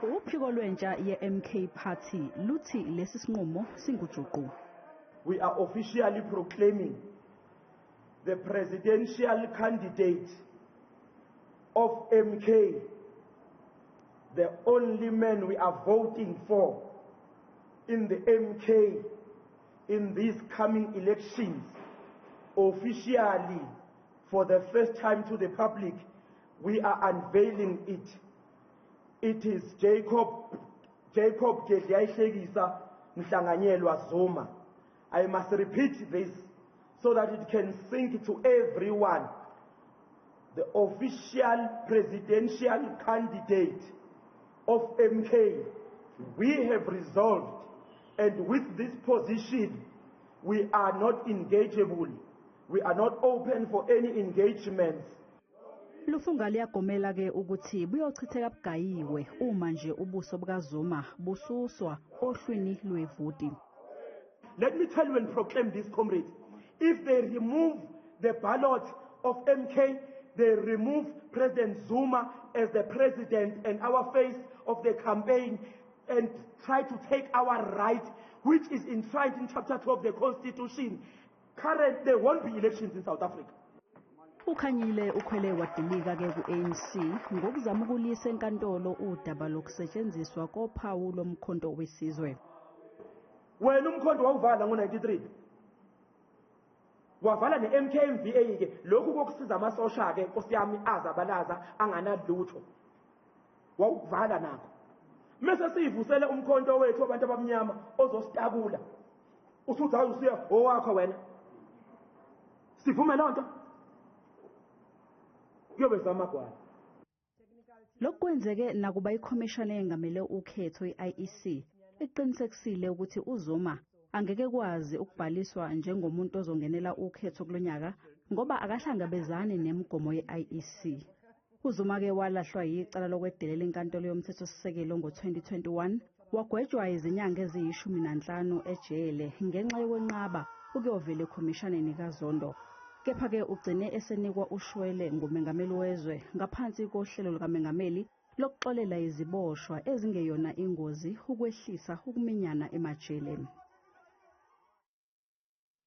Uphiko lwentsha ye-MK Party luthi lesi sinqumo singujuqu. We are officially proclaiming the presidential candidate of MK, the only man we are voting for in the MK in these coming elections, officially for the first time to the public, we are unveiling it. It is Jacob Gedleyihlekisa Mhlanganyelwa Zuma. I must repeat this so that it can sink to everyone. The official presidential candidate of MK, we have resolved, and with this position, we are not engageable. We are not open for any engagements. Lufunga liyagomela ke ukuthi buyochitheka bugayiwe uma nje ubuso bukaZuma bususwa ohlwini lwevoti. Let me tell you and proclaim this, comrades. If they remove the ballot of MK, they remove President Zuma as the president and our face of the campaign and try to take our right, which is enshrined in chapter 2 of the Constitution. Current, there won't be elections in South Africa. Ukhanyile ukhwele wadilika ke ku-ANC ngokuzama ukulisa enkantolo udaba lokusetshenziswa kophawu lomkhonto wesizwe. Wena umkhonto wawuvala ngo-93, wavala ne-MKMVA ke. Lokhu kokusiza amasosha ke, nkosi yami, azabalaza anganalutho, wawuvala nakho. Mase siyivusele umkhonto wethu abantu abamnyama ozositakula, usuthi hayi, usuya owakho wena. Sivume loo nto kuyobe zamagwala. Lokhu kwenzeke nakuba ikhomishana eyengamele ukhetho i-IEC iqinisekisile ukuthi uZuma angeke kwazi ukubhaliswa njengomuntu ozongenela ukhetho kulonyaka ngoba akahlangabezani nemigomo ye-IEC. UZuma-ke walahlwa yicala lokwedelela inkantolo yomthethosisekelo ngo-2021, wagwetshwa izinyanga eziyi-15 ejele ngenxa yokwenqaba ukuyovela ekhomishaneni kaZondo. Kepha-ke ugcine esenikwa ushwele ngumengameli wezwe ngaphansi kohlelo lukamengameli lokuxolela iziboshwa ezingeyona ingozi ukwehlisa ukuminyana emajele.